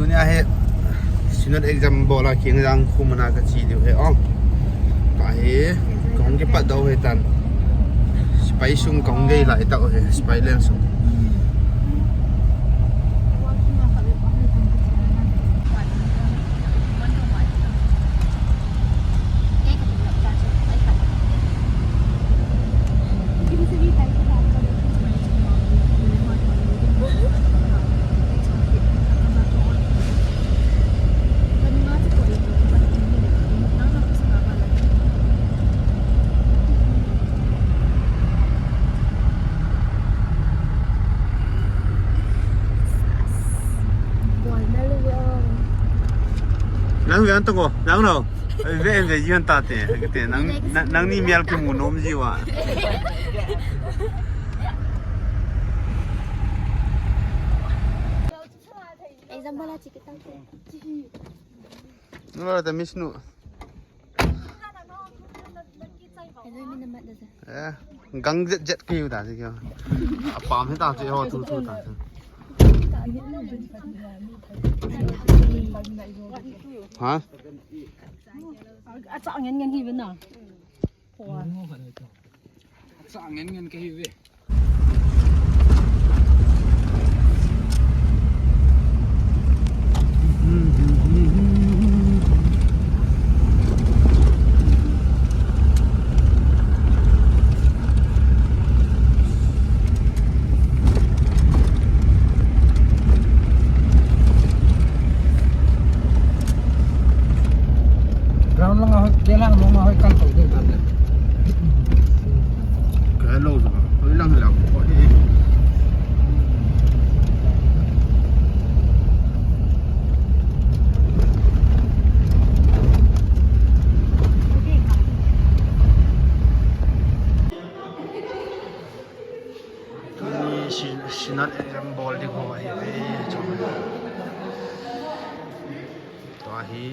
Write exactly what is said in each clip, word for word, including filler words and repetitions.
Tunia hi Synod exam bol a Khengjang khomun a kache diu ahi o. Tua hi kahung kipat doh u ahitan. Sepai sung kahung gei lai tah u ahi, sepai len sung. Nang ve an tong o, nang no. Ve ve yuan ta te, te nang nang ni mial kimu nom jiu a. Exam bol a chi kitang te. Nula ta miss nu. Hello, mi namat da sa. Eh, gang jet jet keu da si keu. Apam hi ta si ho thu thu ta si. Ha? Acha ngen ngen hi ve na. Acha ngen ngen ka hi ve. Ground lang ahoy, dia lang mo ahoy kan to din kan. Kaya lo sa, hoy lang lang. Hoy. Tuni Synod exam bol ding ho ahi ve, chong. Tua hi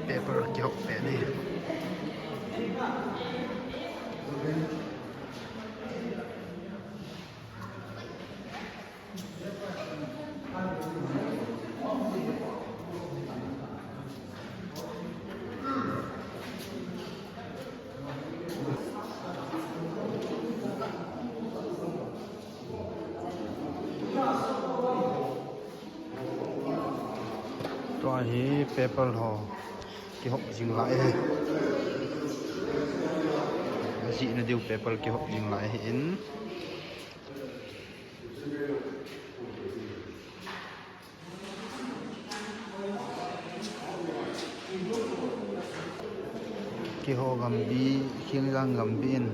paper kihop pen ahi. Tua hi paper ho kihop jing lai ahi. Ajih na diu paper kihop jing lai ahi in. Keiho gambi, Khengjang gambi in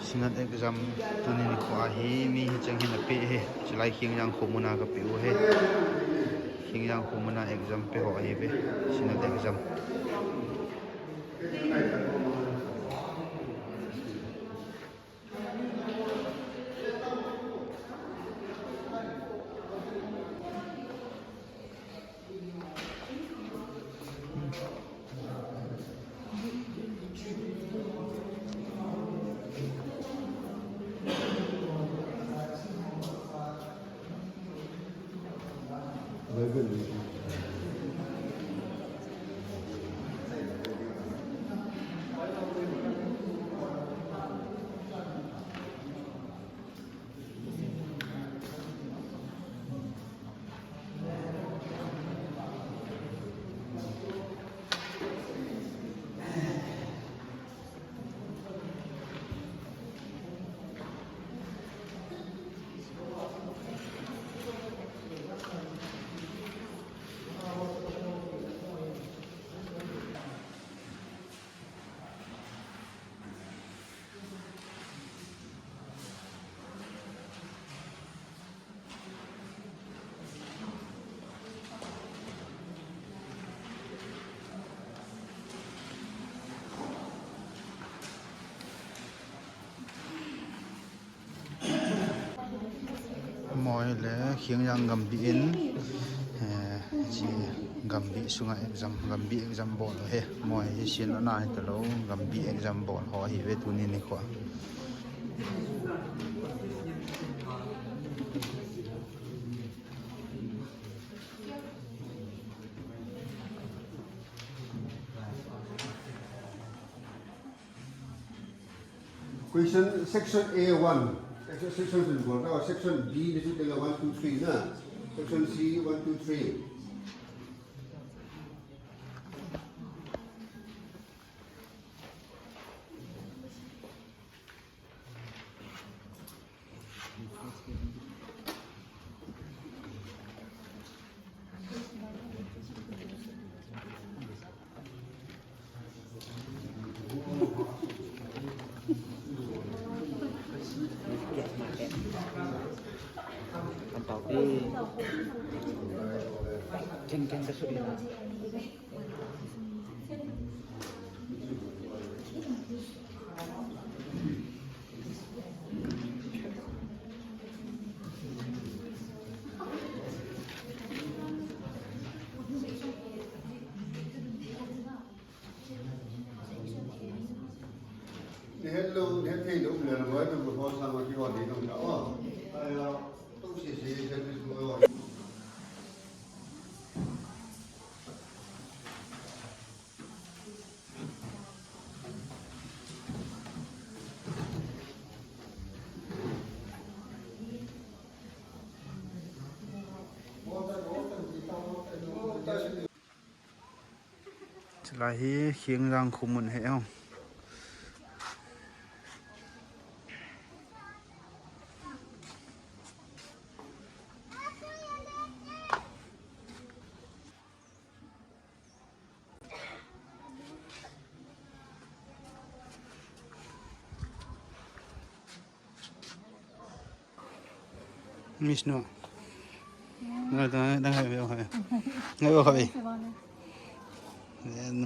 Synod exam tuni nikho a hi mi hicheng hin apeh e. Chulai Khengjang khomun a kapeh u ahi. Khengjang khomun a exam pe ho ahi ve. Synod exam. Moi le Khengjang gambi in, eh, chi gambi sunga exam, gambi exam bol he. Moi hi sin ana hi talo, gambi exam bol ho hi ve tuni nikho. Question, section A one. Section, section, section B, this is one, two, three, na. Section C, one, two, three. Ni het lou, ni het thei lou, ni het lou, ni het lou, ni het lou. Chulai hi Khengjang khomun ahi o. Miss no. Na, na, na, ngai ve, ngai ve. Ngai ve, ngai ve.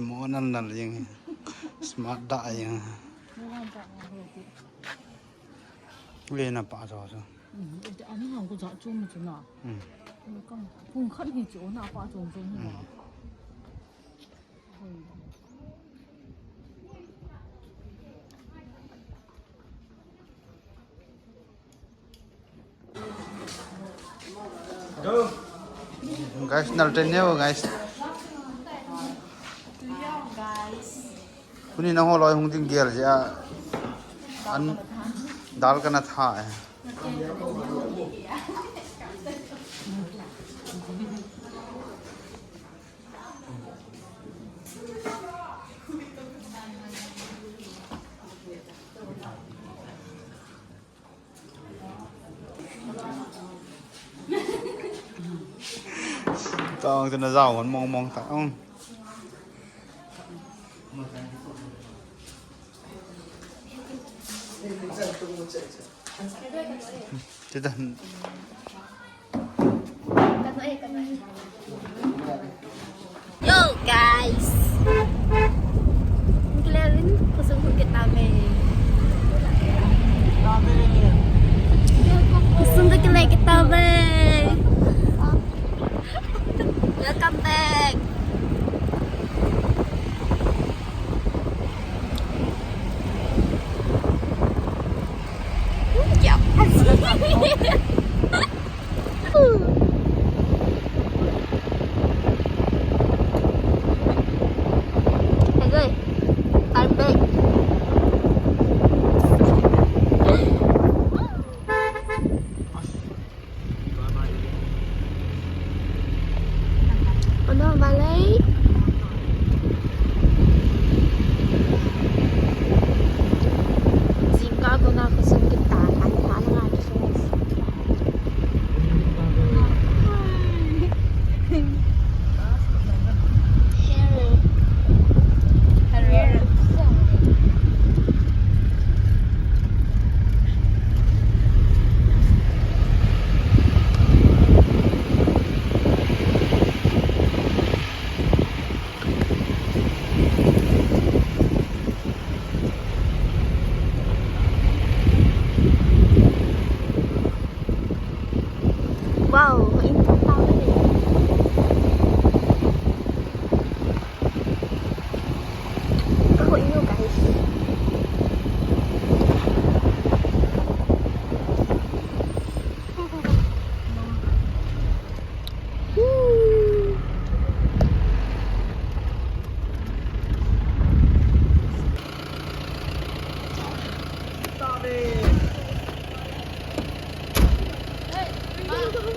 Mo nan nan jing. Smart da jing. Le na pa jo jo. Ani hang ko ja chu mu chu na. Pung khat hi chu na pa chu chu na. Guys, nal ten neo, guys. Kuni na ho loi hung ding gel ja. An dal kana tha e. Tong tu na jao hon mong mong ta ong. Tita. Yo, guys. Kila rin, kusum ko kita be. Kusum ko kila kita be. Welcome back. Ano, malay? Jingkah ko na kusum kita, ano, ano nga kusum. Wow, into town. Ako inyo, guys.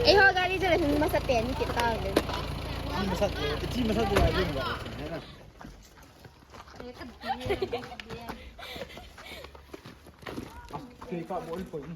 Eiho gari chu la hin masa pen ni kit tau le. Chi masa, chi masa tu la din ba. Hai na. Kei ka bol poi ni.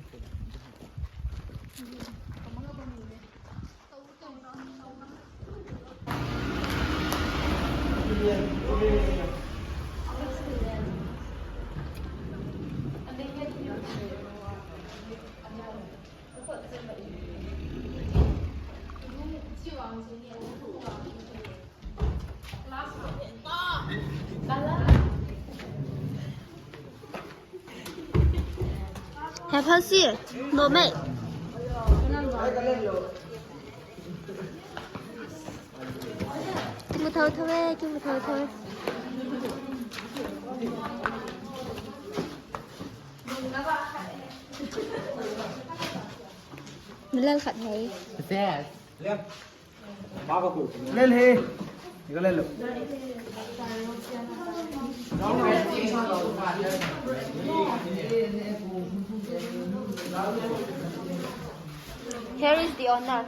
Have a seat. No, mate. Kimu thotho e, kimu thotho e. Nalal khat hai. Yes. Lel he. Ika lel lo. Here is the owner.